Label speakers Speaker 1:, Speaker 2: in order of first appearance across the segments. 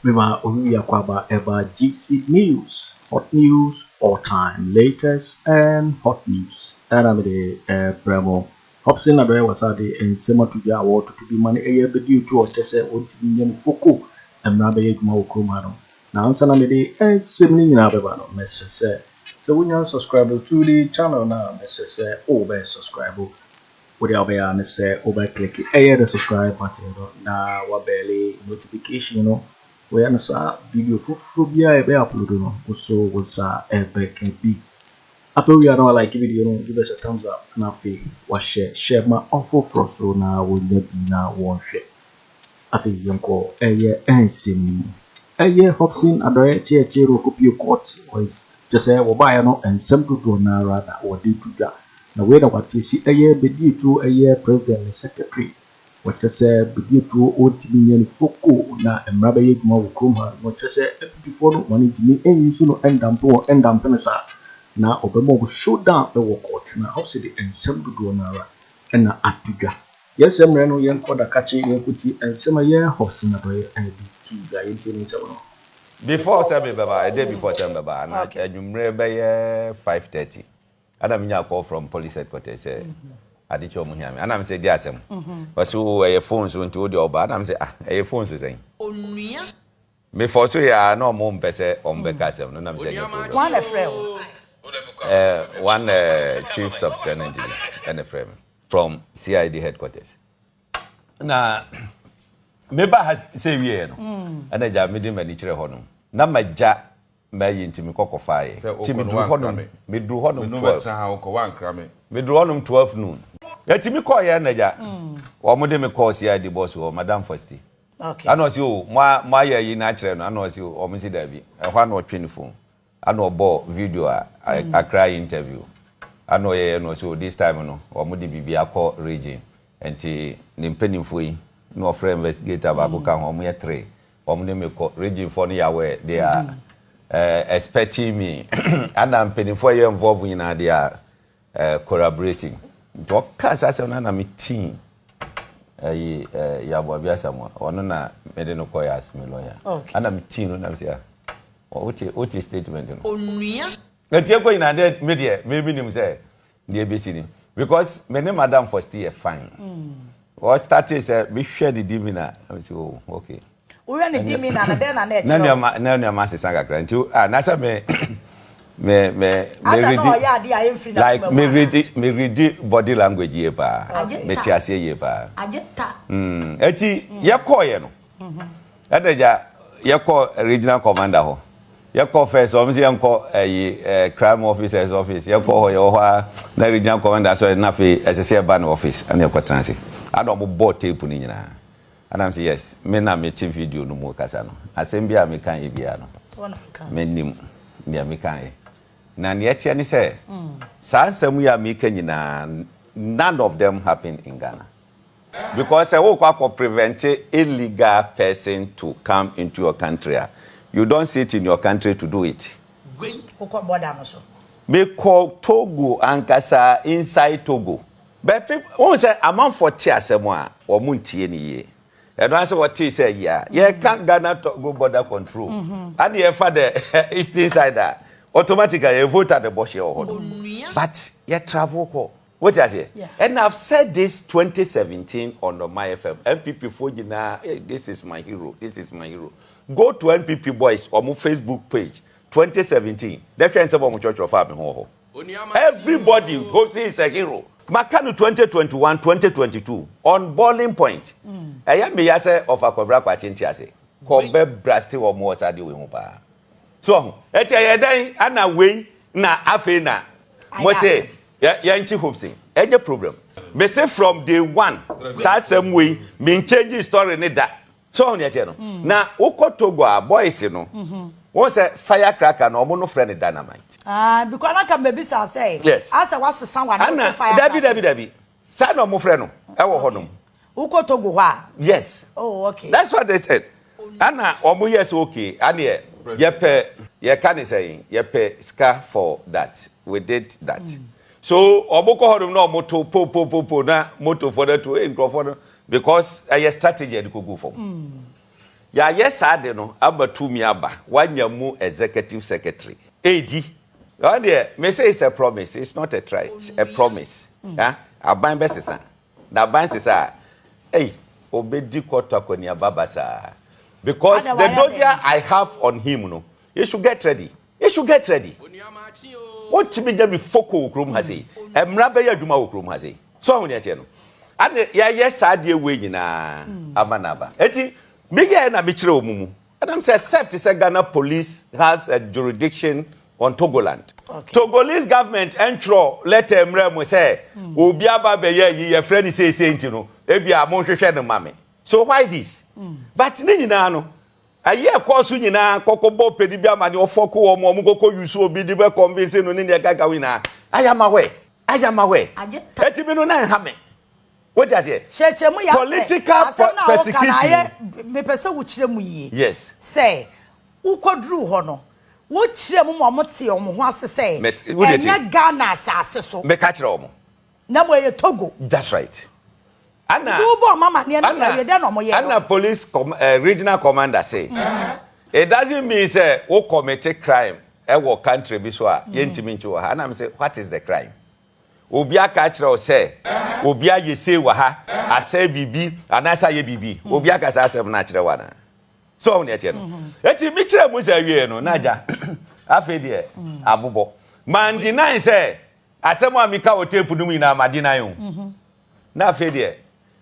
Speaker 1: Mema obi akwaaba ɛba GC News, hot news all time, latest and hot news. Ɛna mede ɛbrɛ mo. Hopeson Adorye wɔ sa de nsɛm ato dwa a wɔretoto bi ma no ɛyɛ bɛdi otu a ɔkyɛ sɛ wɔntumi nyɛ no foko mmara bɛyɛ adwuma wɔ kurom ha no. Na ansa na mede nsɛm no nyinaa bɛba no, mɛsrɛ sɛ wonya subscribe to the channel na mɛsrɛ sɛ wobɛ subscribe. Wode a wobɛyɛ a ne sɛ wobɛ click ɛyɛ the subscribe button no na wa bell notification no. Wɔyɛ no saa, video foforɔ biara yɛbɛyɛ upload no, wo so wo nsa ɛbɛka bi. Afei wia na wa like video no, give us a thumbs up, na afei wahyɛ hyɛ ma ɔfoforɔ so na wɔnya bi na wɔnhwɛ. Afei yɛnkɔ ɛyɛ nsɛm no mu. Ɛyɛ Hopeson Adorye kyerɛkyerɛ okopie court, kyɛ sɛ wɔbaeɛ no, nsɛm dodoɔ no ara na wɔde to dwa. Na wei na wate si ɛyɛ Bediatuo, ɛyɛ president ne secretary. Wɔkyerɛ sɛ Bediatuo ɔntumi nyɛ no foko na mmara bɛyɛ adwuma wɔ kurom ha. Wɔkyerɛ sɛ abibifoɔ no wɔn ntumi ɛnyi so no, ɛndampe wɔn, ɛndampe no saa na ɔbɛma wɔn showdown ɛwɔ court. Na Hopeson de nsɛm dodoɔ no ara ɛna ato dwa. Yɛnsɛm mmerɛ no, yɛnkɔ dakakye, yɛnkɔti nsɛm a ɛyɛ Hopeson Adorye ɛde to dwa. Yɛntie ne nsɛm no.
Speaker 2: Before sɛ mebɛba, a day before sɛ mebɛba na adwummerɛ bɛyɛ 5:30 ana menya call from police headquarters sɛ ade kyɛ ɔmo hia me. Ana mesɛ di asɛm, ɔsɛ o ɛyɛ phone so nti wode ɔba. Ana mesɛ, ah, ɛyɛ phone so sɛn? Mefɔ so yɛ a na ɔmo mpɛ sɛ ɔmo bɛka asɛm no, na mesɛ nyɛ problem.
Speaker 3: One na frɛ wo?
Speaker 2: One chief subtenant bi ɛna frɛ me from CID headquarters. Na meba ha sɛ wieɛ no, ɛna gya mede m'ani kyerɛ hɔ nom na magya mayi nti mekɔ kɔfaeɛ.
Speaker 4: Sɛ
Speaker 2: nti
Speaker 4: wokɔ no
Speaker 2: meduru hɔ nom
Speaker 4: woankra me.
Speaker 2: Meduru hɔ nom
Speaker 4: Menu
Speaker 2: 12.
Speaker 4: Bɛtena ha, wokɔ woankra me.
Speaker 2: Meduru hɔ nom 12 noon. Ɛti mekɔɔyɛ na gya wɔn de me kɔɔ CID boss hɔ, Madam Fosti. Ana ɔsi o mo ayɛ yi n'akyerɛ no. Ana ɔsi o ɔmo si dabi. Ɛhɔ ana ɔtwe ne phone, ana ɔbɔ video a Accra interview ana ɔyɛ no. Ɔsi o this time no ɔmo de biribi akɔ region, nti ne mpanimfoɔ yi na ɔfrɛ investigator baako ka ho, ɔmo yɛ three. Ɔmo de me kɔ region foɔ no yɛ aware, they are expecting me. Ana mpanimfoɔ yɛ involve nyinaa, they are collaborating. Nti ɔka saa asɛm no, ana me team ɛyi Yaboabi Asamoa, ɔno na mede no kɔyɛ as me lawyer. Ana me team no na me sɛ, ah, wote statement no nti ekɔ nyinaa de, me deɛ me bi nim sɛ deɛ ebesi ni, because me ne Madam Fosti yɛ fine. Wɔ start sɛ mehwɛ ne di mi na ɛm sɛ, oh, okay.
Speaker 3: Wohwɛ ne di mi na dɛn na
Speaker 2: Na
Speaker 3: ɛkyerɛ wo?
Speaker 2: Nneɛma asesa kakra nti, ah, na sɛ me
Speaker 3: Asa na
Speaker 2: read
Speaker 3: ɔyɛ adeɛ a ɛmfiri
Speaker 2: like
Speaker 3: n'akoma
Speaker 2: me
Speaker 3: mu ana?
Speaker 2: read body language yie paa. Me te aseɛ yie paa. Eti yɛkɔɔyɛ no, ɛna gya yɛkɔ regional commander hɔ. Yɛkɔ first, wɔn sɛ yɛnkɔ ɛyi crime officers office. Yɛkɔ hɔ, yɛwɔ hɔ a na regional commander sɔrɔ na afei ɛsɛ sɛ yɛba ne office. Ɛna yɛkɔ tena ase, ɛna wɔn bɔ tape no nyinaa. Ɛna m sɛ yes, me na me te video no mu kasa no. Asɛm bi a meka yɛ biara no,
Speaker 3: Wɔn na ka.
Speaker 2: menim nea meka yɛ. Na nea ɛteɛ ne sɛ saa nsɛm yi a meka nyinaa, none of them happen in Ghana, because sɛ wokɔ akɔ prevent illegal person to come into your country a, you don't sit in your country to do it.
Speaker 3: Wokɔ border no so.
Speaker 2: Mekɔ Togo ankasa, inside Togo, but people wɔn sɛ amanfoɔ te asɛm a wɔn ntie ne yie. Ɛno asɛ wɔte sɛ yi a yɛka Ghana Togo border control ade, yɛfa the eastern side a, automatically yɛ Volta de bɔ hyɛ wɔ hɔ no, but yɛ travel kɔ. Wote aseɛ?
Speaker 3: Yeah.
Speaker 2: And I've said this 2017 on the My FM. NPP foɔ nyinaa, "Hey, this is my hero, this is my hero." Go to NPP boys ɔmo Facebook page, 2017, dɛhwɛ nsɛm ɔmo twɛtwɛ fa mi ho wɔ hɔ. Everybody hopes he is a hero. Maka no 2021, 2022 on Boiling Point. Ɛyɛ mi ya sɛ ɔfa Kɔbra Kwakye nti ase kɔbɛ braste wɔn wɔ saa de wei ho paa so ɔho. Ɛti ɛyɛ dɛn ana wei na afei na mo
Speaker 3: Ayɛ
Speaker 2: se yɛnkyi Hopeson? Ɛnyɛ problem. Me se from day one, saa asɛm wei me nkyɛnji story ne da so ɔho. Neɛ kyɛ no na wokɔ Togo a, boys no wɔn sɛ firecracker na ɔmo no frɛ no dynamite.
Speaker 3: Ah, because na ka mbɛbi sa sɛ.
Speaker 2: Yes.
Speaker 3: Asɛ wasesa wa na
Speaker 2: Ana
Speaker 3: wosɛ fire.
Speaker 2: Dabi, dabi, dabi, saa na ɔmo frɛ no ɛwɔ hɔ nom.
Speaker 3: Wokɔ Togo hɔ a.
Speaker 2: Yes.
Speaker 3: Oh, okay.
Speaker 2: That's what they said. Ana ɔmo yɛ sɛ okay, aneɛ yɛpɛ yɛka ne sɛn, yɛpɛ sika for that. We did that. So ɔmo kɔ hɔ nom na ɔmo to po po po po na motofoɔ no to nkurɔfoɔ no, because ɛyɛ strategy ɛde kɔ gu fam. Yɛayɛ saa ade no ama tumi aba, woanya mu executive secretary. Edi. Ɔno deɛ, me se it's a promise, it's not a threat, a promise. Ha, aban bɛsesa. Na aban sesa a, ei, obedi kɔtɔ akɔneaba basaa. Because
Speaker 3: Ada
Speaker 2: the
Speaker 3: wayɛ
Speaker 2: dossier
Speaker 3: dɛn?
Speaker 2: I have on him no, he should get ready. He should get ready. Wontumi nya me foko wɔ kurom ha sei. Mmara bɛyɛ adwuma wɔ kurom ha sei. So ahu nea ɛteɛ no? Ade yɛayɛ saa adeɛ wei nyinaa ama no aba. Enti meyɛɛ na mekyerɛ wɔn mu. Ɛnam sɛ except sɛ Ghana police has a jurisdiction on Togoland.
Speaker 3: Okay.
Speaker 2: Togolese government ntwerɛ letter mmerɛ mu sɛ obi aba abɛyɛ ayi yɛfrɛ no seesei nti no ebia monhwehwɛ no ma me. So why this? But ne nyinaa no Ayi a ɛkɔɔ so nyinaa, kɔkɔbɔ panin bi amaneɛ, ɔfɔko wɔn, wɔn kɔkɔ yusu obi de bɛ convince no ne nea ɛkeka ho nyinaa. I am aware. I am aware. Eti mi no na ɛnha me. Wote aseɛ?
Speaker 3: Kyerɛkyerɛ mu yɛ asɛ
Speaker 2: Political
Speaker 3: asɛm no a woka no
Speaker 2: persecution.
Speaker 3: ayɛ mepɛ sɛ wokyerɛ mu yie.
Speaker 2: Yes.
Speaker 3: Sɛ wokɔduruu hɔ no, wokyerɛɛ mu ma wɔtee wɔn ho ase sɛ
Speaker 2: Mɛs, wo deɛ tie.
Speaker 3: ɛnyɛ Ghana asase so.
Speaker 2: Meka kyerɛ wɔn.
Speaker 3: Na mmom ɛyɛ Togo.
Speaker 2: That's right. Ana,
Speaker 3: Nti wobɔ ɔmo amaneɛ no sɛ
Speaker 2: ana,
Speaker 3: wie dɛn na ɔmo yɛɛ?
Speaker 2: ana police com, eh, regional commander se, it doesn't mean sɛ wo commit crime ɛwɔ country bi so a yɛntumi nkye wɔ ha. Ana me se, what is the crime? Obi aka akyerɛ wo sɛ obi ayɛ sei wɔ ha, asɛe biribi anaasɛ ayɛ biribi. Obi aka saa asɛm no akyerɛ wo anaa? So ɔho nea ɛteɛ no? Eti mekyerɛ mu sɛ awie no, na agya, afei deɛ abobɔ. Man deny sɛ Asɛm a meka wɔ tape no mu nyinaa ma deny o. Na afei deɛ,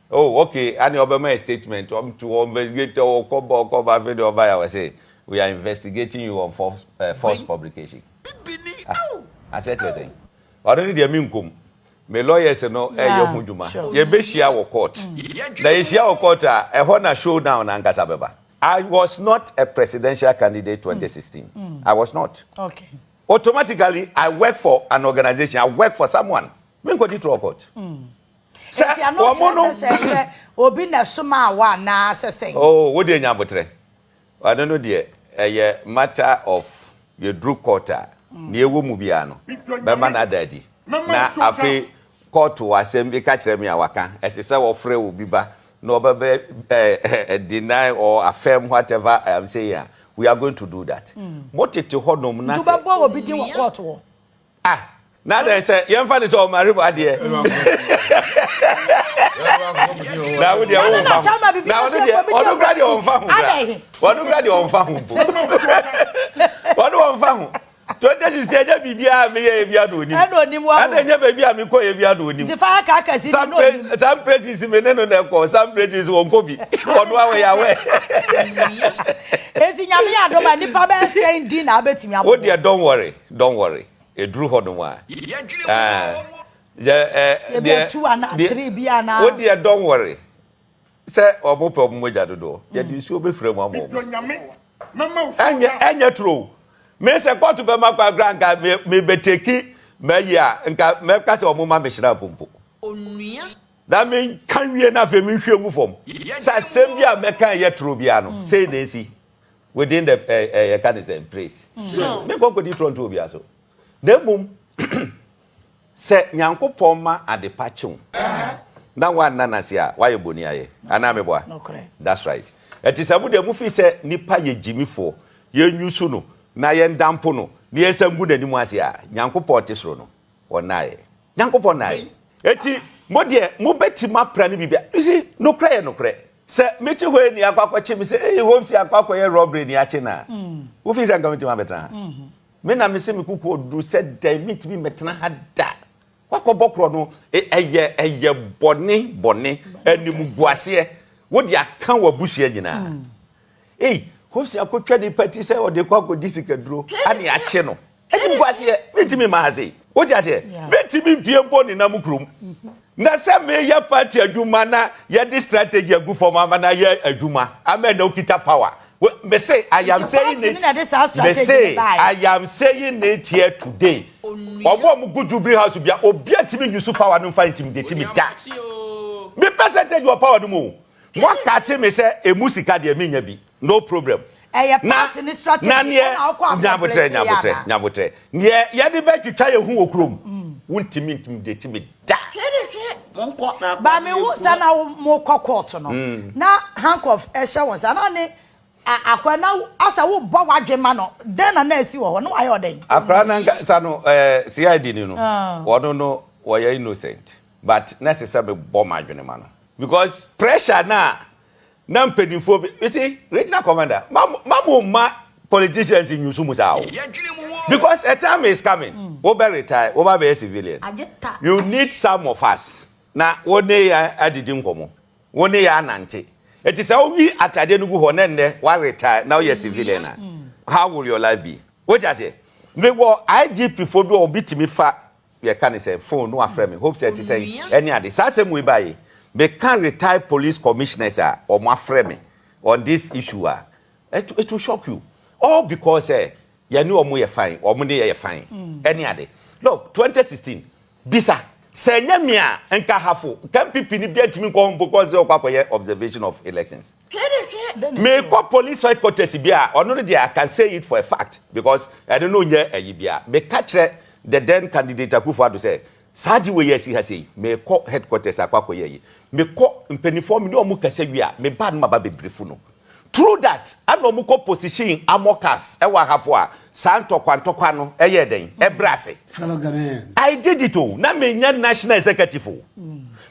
Speaker 2: oh okay, ane ɔbɛma yɛ statement, ɔmto hɔ investigate, ɔkɔba ɔkɔba, afei deɛ ɔba yɛ wɔ se, we are investigating you on false, false publication. Ah, asɛ kyerɛ sɛn? Ɔno ne deɛ menkom. Me lawyers no ɛyɛ ho dwuma. Yɛbɛhyia wɔ court. Na yɛhyia wɔ court a, ɛhɔ na showdown ankasa bɛba. I was not a presidential candidate 2016. I was not.
Speaker 3: Okay.
Speaker 2: Automatically I work for an organization, I work for someone. Me nkɔ di trɔ court.
Speaker 3: Sɛ wɔn no. Sɛ sɛ obi na ɛsoma wa anaa sɛ sɛn.
Speaker 2: Oh, wo deɛ nya abotrɛ. Ɔno no deɛ ɛyɛ matter of yɛduru court a, nea ɛwɔ mu biara no bɛma no ada adi. Na afei court wɔ asɛm bi ka kyerɛ me a waka. Ɛsɛ sɛ wɔfrɛ obi ba na ɔbɛbɛ eh, deny or affirm whatever I am saying a, we are going to do that. Mo tete hɔ nom na
Speaker 3: Nti
Speaker 2: sɛ.
Speaker 3: wobɛbɔ obi din wɔ court hɔ?
Speaker 2: Ah, na dɛn sɛ yɛmfa ne sɛ ɔmare mu adeɛ. Na wo deɛ
Speaker 3: Na
Speaker 2: womfa
Speaker 3: na
Speaker 2: ho.
Speaker 3: kyama bibi
Speaker 2: Na ɔno
Speaker 3: ase
Speaker 2: deɛ
Speaker 3: bɔ bi
Speaker 2: ɔno
Speaker 3: din
Speaker 2: kura deɛ ɔmfa ho kura.
Speaker 3: Adɛn?
Speaker 2: Ɔno kura deɛ ɔmfa ho mpo. Ɔno ɔmfa ho. 2016 ɛnyɛ biribiara a meyɛɛ biara na onim.
Speaker 3: Ɛna onim wa
Speaker 2: Ɛna ɛnyɛ baabi a mekɔeɛ biara na onim.
Speaker 3: Nti fire crackers yi
Speaker 2: Some
Speaker 3: na onim.
Speaker 2: places, some places me ne no na ɛkɔ, some places wɔnkɔ bi. Ɔno a wɔyɛ awɛ.
Speaker 3: Enti nyame yɛ adom a nipa bɛyɛ sɛn din na abɛtumi abobɔ?
Speaker 2: Wo deɛ don't worry, don't worry. Ɛduru hɔ nom a. Ah, yɛ, eh,
Speaker 3: Ebi
Speaker 2: deɛ,
Speaker 3: two anaa
Speaker 2: deɛ,
Speaker 3: three bi anaa.
Speaker 2: wo deɛ don't worry. Sɛ wɔn pɛ wɔn mogya dodoɔ, yɛde nsuo bɛfira mu ama wɔn. Ɛnyɛ ɛnyɛ turo o. Me sɛ kɔɔto bɛma kwan koraa nka me mebɛteki mayi a nka mɛka sɛ wɔn ma me hyira mpo. Na menka wie na afei menhwie ngu fam. Sɛ asɛm bi a mɛka ɛyɛ turo biara no, sei na esi within the ɛ ɛ yɛka ne sɛ praise. Menkɔ nkɔdi turo nto obiara so. Na mmom Sɛ Nyankopɔn ma adepa kye wo na woanna no ase a, woayɛ boniayɛ. Anaa meboa? That's right. Ɛnti sɛ mo deɛ mo feel sɛ nipa yɛ gyimifoɔ, yɛn use no na yɛn dampo no na yɛn nsa ngu n'anim ase a, Nyankopɔn ɔte soro no, ɔnnaeɛ. Nyankopɔn nnaeɛ. Ɛnti mo deɛ mo bɛtumi apra no biribi a, you see, nokorɛ yɛ nokorɛ. Sɛ mete hɔ yi ni akɔ akɔkye me sɛ, ei Holmes akɔ akɔyɛ robbery ni akye no a, wo feel sɛ nka mɛtumi abɛtena ha? Me na mese me kuku ɔduru sɛ dɛn mentumi mmɛtena ha da. Wakɔbɔ korɔ no ɛyɛ ɛyɛ bɔne bɔne animguaseɛ wode aka w'abusua nyinaa. Ei Hopsi akɔtwa nipa ti sɛ ɔde kɔ akɔdi sikaduro ane akye no animguaseɛ mentumi mma ha sei wote aseɛ mentumi mpie mpo nenam kurom Na sɛ meyɛ party adwuma na yɛde strategy agu fam ama na yɛ adwuma ama na okita power. Me se I am saying it. Me se I am saying it here today. Ɔmo a ɔmo gu Jubilee House bia obi atumi nyusu power no nfa intimidate me da. Me percentage wɔ power no mu o. Mo akate me sɛ emu sika deɛ menya bi. No problem.
Speaker 3: Ɛyɛ party ne strategy
Speaker 2: na neɛ
Speaker 3: ɛna wokɔ
Speaker 2: nyabotrɛ
Speaker 3: accomplish yɛ
Speaker 2: nyabotrɛ
Speaker 3: ana?
Speaker 2: nyabotrɛ neɛ yɛde bɛtwitwa yɛn ho wɔ kurom wontumi intimidate me da.
Speaker 3: Ba me hu sɛ na mo kɔ court no na handcuff ɛhyɛ wɔn nsa na ne Akora na asɛ wo bɔ w'adwen ma no dɛn na na asi wɔ hɔ na wayɛ ɔdɛn.
Speaker 2: Akora no ankasa no ɛɛ CID ni no ɔno no ɔyɛ innocent but na ɛsɛ sɛ me bɔ m'adwene ma no because pressure na na mpanimfoɔ bi you see regional commander ma ma mo ma politicians nyusu mu saa o because a time is coming wo bɛ retire wo ba bɛyɛ civilian you need some of us na wo ne yɛn adidi nkɔmɔ. Wo ne yɛ anante. Enti sɛ woyi atadeɛ no gu hɔ na nnɛ woaretire na woyɛ civilian a, how will your life be? Wote aseɛ? Mewɔ IGP foɔ bi a obi tumi fa yɛka ne sɛ phone no afrɛ me hope sɛ ɛte sɛn ɛne ade. Saa asɛm wei baeɛ meka retired police commissioners a wɔn afrɛ me on this issue a it, it will shock you all because sɛ yɛne wɔn yɛ fine wɔn ne yɛ yɛ fine ɛne ade. Look 2016 Bisa, Sɛ ɛnyɛ me a, nka Ahafo, nka NPP ni biara ntumi nkɔ hɔ mpo kɔ sɛ ɔkɔ akɔyɛ observation of elections. Mekɔ police headquarters bi a, ɔno no deɛ I can say it for a fact because ɛno no nyɛ ayi biara. Meka kyerɛ the then candidate Akufo-Addo sɛ, saa ade wei asi ha sei, mekɔ headquarters akɔ akɔyɛ ayi. Mekɔ mpanimfoɔ me ne wɔn kasa wie a, meba no maba bɛbrifu no. Through that ɛna ɔmo kɔ position armor cars ɛwɔ ahafo a saa ntɔkwa ntɔkwa no ɛyɛɛ dɛn ɛbrɛ ase.
Speaker 4: Fellow Ghanaians.
Speaker 2: I did it o, na me nyɛ national executive o,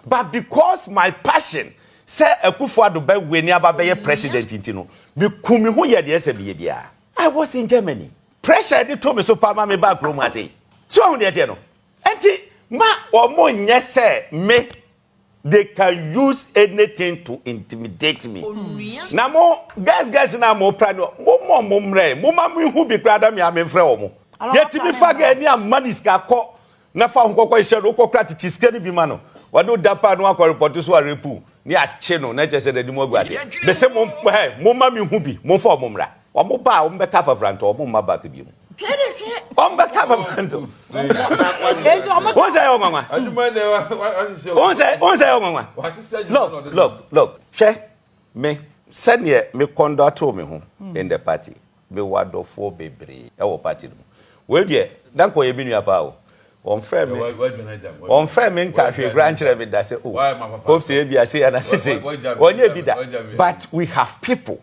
Speaker 2: but because my passion sɛ Akufo Addo bɛ wini aba bɛyɛ president nti no, me ku me ho yɛ deɛ ɛsɛ meyɛ biara. I was in Germany, pressure ɛde to me so paa ma me baa kurom ha sei. So wahu deɛ ɛteɛ no? Ɛnti ma ɔmo nyɛ sɛ me. They can use anything to intimidate me. Na mo girls girls na mo pra no mo mo mo mmerɛ mo ma mo hu bi koraa na me a me mfrɛ wɔn. Yɛtumi fa girl ni amma ne sika kɔ na fa ho kɔkɔ hyɛ no wokɔ kora tete sika no bi ma no wɔde wo da paa no akɔ repɔto so arepu ne akye no na kyerɛ sɛ n'anim agu adeɛ. Mese mo ɛ mo ma me hu bi mo mfa wɔn mmra. Wɔn ba a wɔn bɛka afafrantɔ wɔn mma back bio. Wɔn bɛka afafrantɔ. Wɔn sɛ ɛyɛ ɔnwanwa. Wɔn sɛ wɔn sɛ ɛyɛ ɔnwanwa. Look look look hwɛ me sɛdeɛ me conduct me ho in the party me wɔ adɔfoɔ bebree ɛwɔ party no mu. Wei deɛ na nka ɔyɛ me nua paa o. Wɔmfrɛ me wɔmfrɛ me nka hwee koraa nkyerɛ me da sɛ o hope sɛ ebi ase anase sɛ wɔnyɛ bi da but we have people.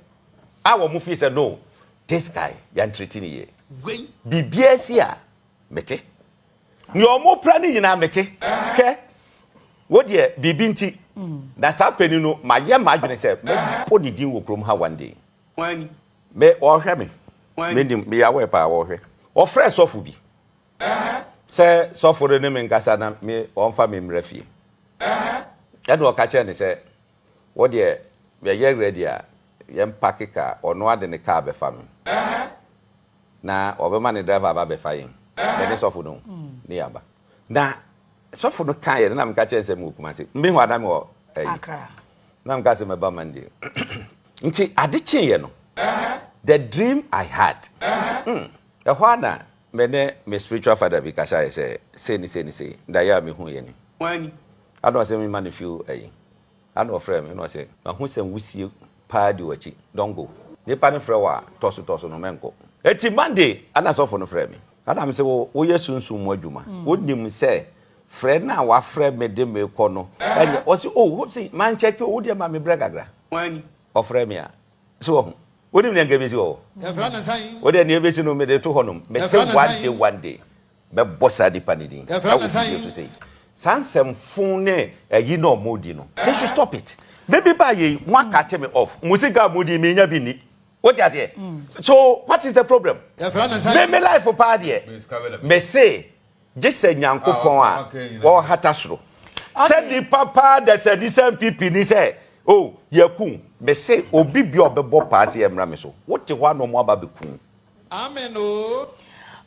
Speaker 2: A wɔn feel sɛ no this guy yɛn treat ne yie. Biribiara si a mete. Nea wɔn pra ne nyinaa mete. Hwɛ wo deɛ biribi nti na saa panin no ma yɛ m'adwene sɛ mɛbɔ ne din wɔ kurom ha one day. Me ɔhwɛ me. Me nim me yɛ aware paa ɔhwɛ. Ɔfrɛ sɔfo bi sɛ sɔfo no ne me nkasa na me ɔnfa me mmra fie. Ɛna ɔka kyerɛ ne sɛ Wo deɛ yɛyɛ ready a yɛn pake car ɔno ara de ne car bɛfa me na ɔbɛma ne driver aba abɛfa yɛn me ne sɔfo no ne yɛaba na sɔfo no kaa yɛn na meka kyerɛ sɛ mewɔ Kumasi me hɔ a na mewɔ ɛyi na meka sɛ mɛba Monday nti ade kyeeɛ no the dream I had mm, ɛhɔ a na me ne me spiritual father bi kasa yɛ sɛ sei ne sei ne sei daeɛ a mehu yɛ ni Ana ɔsɛ me ma no few ayi. Ana ɔfrɛɛ me na ɔsɛ mahu sɛ nwusie paa di w'akyi don't go. Nipa no frɛ wo a tɔso tɔso no mɛnkɔ. Eti Monday ana sɔfo no frɛɛ me. Ana mese wo woyɛ sunsum mu adwuma wonim sɛ frɛ no a wafrɛ me de me kɔ no ɛnyɛ ɔse oh hope sɛ man check o wodeɛ ma me brɛ kakra. Ɔfrɛ me a so wahu wonim nea nka ebesi wɔ hɔ wodeɛ nea ebesi no mede to hɔ nom mese one day one day Mɛbɔ saa nipa no din ɛwɔ video so sei. Saa nsɛm fon ne ayi na ɔmo di no they should stop it. Me bi ba yei mo a cut me off mo sika a mo di me nya bi nni. Wote aseɛ? So what is the problem? Me me life paa deɛ me se gye sɛ Nyankopɔn a ɔhata soro. Sɛ nipa paa dasani sɛ NPP ni sɛ oh yɛku me se obi bi a ɔbɛbɔ paa sɛ yɛmmra me so. Wote hɔ a na ɔmo aba bɛku.
Speaker 4: Amen oo.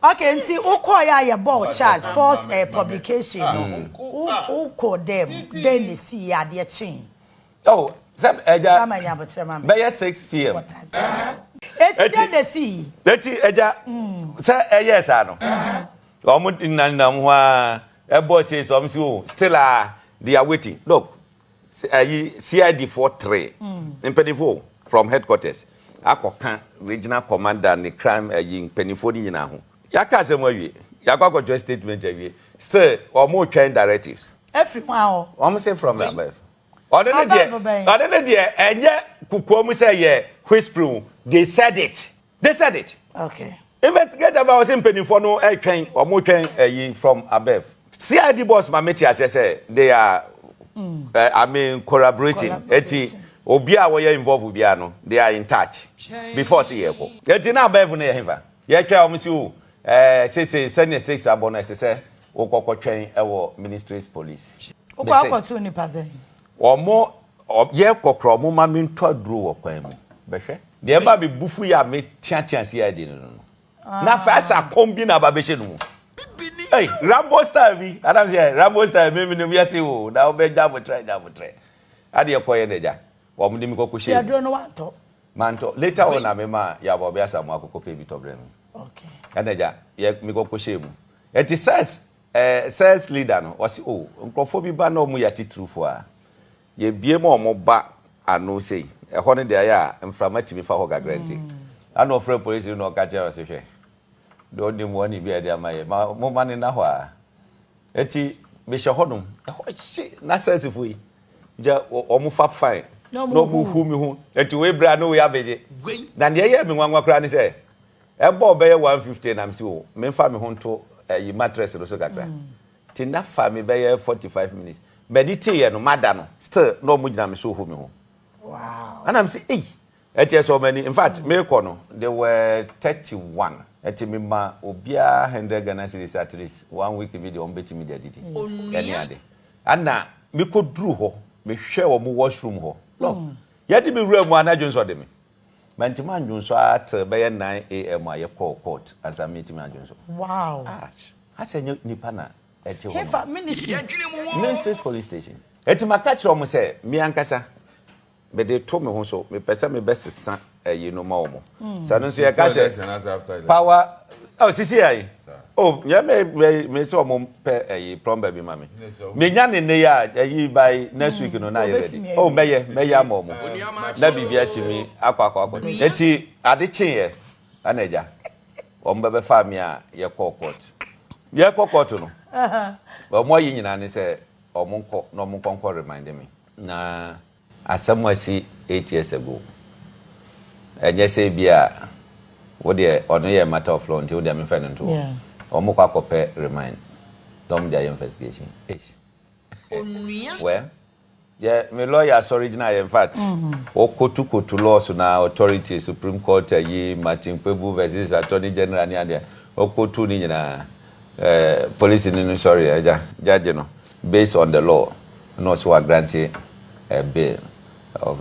Speaker 3: Okay nti wokɔɔ yɛ a yɛbɔ wo charge false eh, publication no wokɔ dɛm dɛn na esi yɛ adeɛ kyee.
Speaker 2: Oh, sɛ ɛgya Chama nya abotrɛ ma me. Bɛyɛ 6 pm.
Speaker 3: Eti dɛn na esi yi?
Speaker 2: Eti ɛgya sɛ ɛyɛ saa no. Wɔn nenam ho a ɛbɔ sei sɛ wɔn si o still a they are waiting. Look, ayi CID foɔ tre mpanimfoɔ from headquarters akɔka regional commander ne crime ayi mpanimfoɔ no nyinaa ho. Yɛaka asɛm awie, yɛakɔ akɔtwerɛ statement awie, still wɔn retwɛn directives.
Speaker 3: Efiri hwan hɔ?
Speaker 2: Wɔn se from the above. Ɔno ne deɛ, ɔno ne deɛ ɛnyɛ kukuo mu sɛ yɛ whispering, they said it, they said it.
Speaker 3: Okay.
Speaker 2: Investigator ba ɔsɛ mpanimfoɔ no ɛtwɛn, wɔn twɛn ɛyi from above. CID boss ma mete aseɛ sɛ they are I mean collaborating. Eti obi a wɔyɛ involve biara no, they are in touch before sɛ yɛkɔ. Eti na above no yɛ hefa? Yɛtwɛn wɔn si o ɛɛ sese sɛnea 6 abɔ no, ɛsɛ sɛ wokɔkɔ twɛn ɛwɔ ministries police.
Speaker 3: Wokɔ akɔto nipa sɛn?
Speaker 2: Wɔn yɛ kɔkɔrɔ, wɔn ma mi ntɔ aduro wɔ kwan mu bɛhwɛ deɛ ɛba mi bufu yɛ a mi teatea CID no na fɛ asa kɔn bi na aba bɛhyɛ no mu. Hey, Rambo style bi adam sɛ Rambo style mi mi yɛ se o na ɔbɛ gya abotrɛ, gya abotrɛ adeɛ kɔ yɛ n'agya wɔn de mi kɔ kɔ hyɛ
Speaker 3: mu. Aduro no wantɔ?
Speaker 2: Mantɔ. Later on na mi ma yabɔ ɔbɛ asa mu akɔkɔ pɛ bi tɔ brɛ mi. Ɛna gya yɛ mi kɔ kɔ hyɛ mu. Ɛti sɛs sales leader no ɔsi o nkurɔfoɔ bi ba na wɔn yɛ atitirifoɔ a yɛbie ma wɔn ba ano sei, ɛhɔ no deɛ ayɛ a mframa tumi fa hɔ kakra, nti ana ɔfrɛ polisi no na ɔka kyerɛ ɔsi, hwɛ deɛ ɔnim wɔn ne bi a yɛde ama yɛ ma mo ma ne na hɔ a. Eti mehyɛ hɔnom, ɛhɔ hye na sɛsifo yi gya wɔn fa fine na wɔn hu mi ho. Eti wei bra no, wei abegye na deɛ ɛyɛ mi nwanwa koraa ne sɛ ɛbɔ ɔbɛyɛ 1:50 nam si o memfa mi ho nto ɛyi mattress no so kakra ti na fa mi bɛyɛ 45 minutes mɛdi te yɛ no mada no, still na wɔn gyina mi so hu mi ho. Ɛna mi sɛ eyi ɛti ɛsɛ ɔmo ani. In fact, meekɔ no they were 31, ɛti mi ma obiara 100 Ghana cedis, at least one week bi deɛ ɔmo bɛtumi de adidi ɛne ade. Ɛna mekɔ duru hɔ, mehwɛ wɔn washroom hɔ, look, yɛde mi wura mu anadwo nso de mi mɛntumi andwo ate bɛyɛ 9 a.m. a yɛkɔɔ court ansa mɛntumi andwo nso. Ah, asɛ nye nipa na ɛte hɔ no.
Speaker 3: Hefa, ministries?
Speaker 2: Ministries police station. Eti maka kyerɛ wɔn sɛ mi ankasa mede to me ho so, mepɛ sɛ mebɛsesa ɛyi no ma wɔn sɛ no nso yɛka sɛ power. Oh, sisi ayi oh nyɛ me me me sɛ ɔmo pɛ ɛyi plumber bi ma me, menya ne ne yɛ a ɛyi by next week no na ayɛ ready. Oh, mɛyɛ ama ɔmo na biribi atumi akɔ. Eti ade kyeeɛ ɛna agya wɔn bɛbɛfa mi a yɛkɔ court. Yɛkɔ court no, wɔn ayi nyinaa ne sɛ wɔn nkɔ na wɔn nkɔ remind me na asɛm a asi 8 years ago, ɛnyɛ sɛ bi a wo deɛ ɔno yɛ matter of law, nti wo deɛ memfɛ no nto hɔ. Wɔn kɔ akɔpɛ remind na wɔn de ayɛ investigation. Eish. Well, yɛ me lawyer asɔre gyina yɛ. In fact, wɔkotu kotu laws na authority, Supreme Court ayi Martin Kpebu versus Attorney General ne adeɛ, ɔkotu ne nyinaa. Police ni no, sorry, ɛgya judge no, based on the law na ɔso wa grant a bail of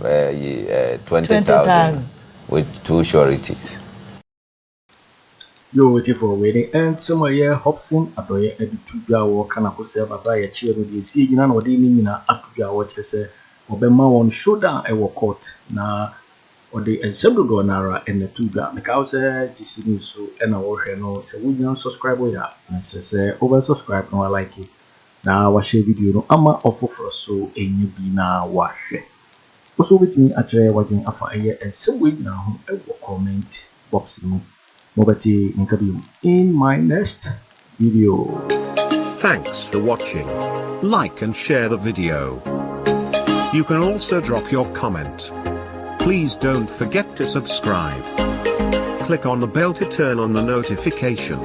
Speaker 2: 20,000 with two sureties.
Speaker 1: Yo, tifo, wei ne nsɛm a ɛyɛ Hobson Adɔeɛ de to dwa a wɔka n'akosɛ ababa a yɛkyeɛ no deɛ ɛsie nyina na ɔde ne nyinaa ato dwa a wɔkyerɛ sɛ ɔbɛma wɔn showdown ɛwɔ court na ɔde nsɛm dodoɔ no ara ɛna to dwa. Meka wo sɛ GC News so ɛna wɔhwɛ no. Sɛ wonya subscribe yɛ a, mesrɛ sɛ wobɛ subscribe na walike na wahyɛ video no ama ɔfoforɔ so ɛnya bi na wahwɛ. Wo so wobɛtumi akyerɛ w'adwene afa ɛyɛ nsɛm wei nyinaa ho ɛwɔ comment box mu. Mobɛte nka bio in my next video.
Speaker 5: Thanks for watching. Like and share the video. You can also drop your comment. Please don't forget to subscribe. Click on the bell to turn on the notification.